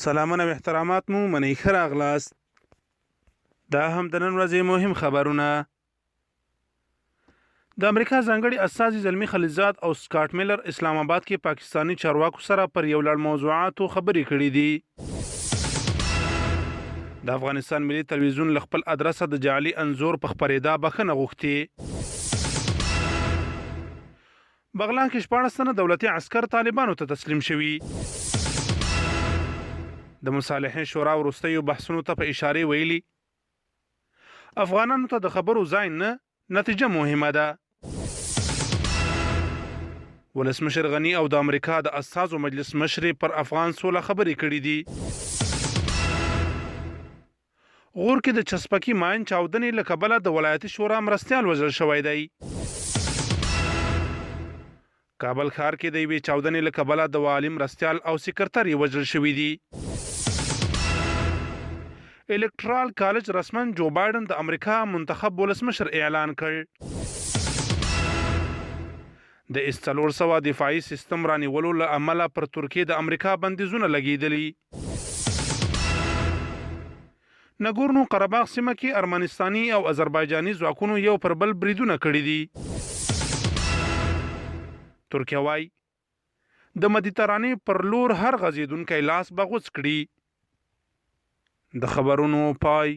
سلامونه او احترامات مو منئ، ښه راغلاست. دا هم د نن ورځې مهم خبرونه. د امریکا ځانګړي استازي زلمي خلیلزاد او سکاټ میلر اسلام آباد کې پاکستاني چارواکو سره پر یو لړ موضوعاتو خبرې کړې دي. د افغانستان ملي تلویزیون له خپل ادرسه د جعلي انځور په خپرېدا بښنه غوښتې. بغلان کې 16 تنه دولتي عسکر طالبانو ته تسلیم شوي. د مصالحې شورا وروستیو بحثونو ته په اشارې ویلي، افغانانو ته د خبرو ځای نه، نتیجه مهمه ده. ولسمشر غني او د امریکا د استازو مجلس مشرې پر افغان سوله خبرې کړې دي. غور کې د چسپکي ماین چاودنې له کبله د ولایتي شورا مرستیال وژل شوی دی. کابل ښار کې د یوې چاودنې له کبله د والي مرستیال او سکرتر یې وژل شوي دي. الکټرال کالج رسما جو بایډن د امریکا منتخب ولسمشر اعلان کړ. د اس 400 دفاعي سیستم رانیولو له امله پر ترکیې د امریکا بندیزونه لګېدلي. نګورنو قرهباغ سیمه کې ارمنستاني او اذربایجاني ځواکونو یو پر بل بریدونه کړي دي. ترکیه وايي، د مدیترانې پر لور هر غځېدونکی لاس به غوڅ کړي. د خبرونو پای.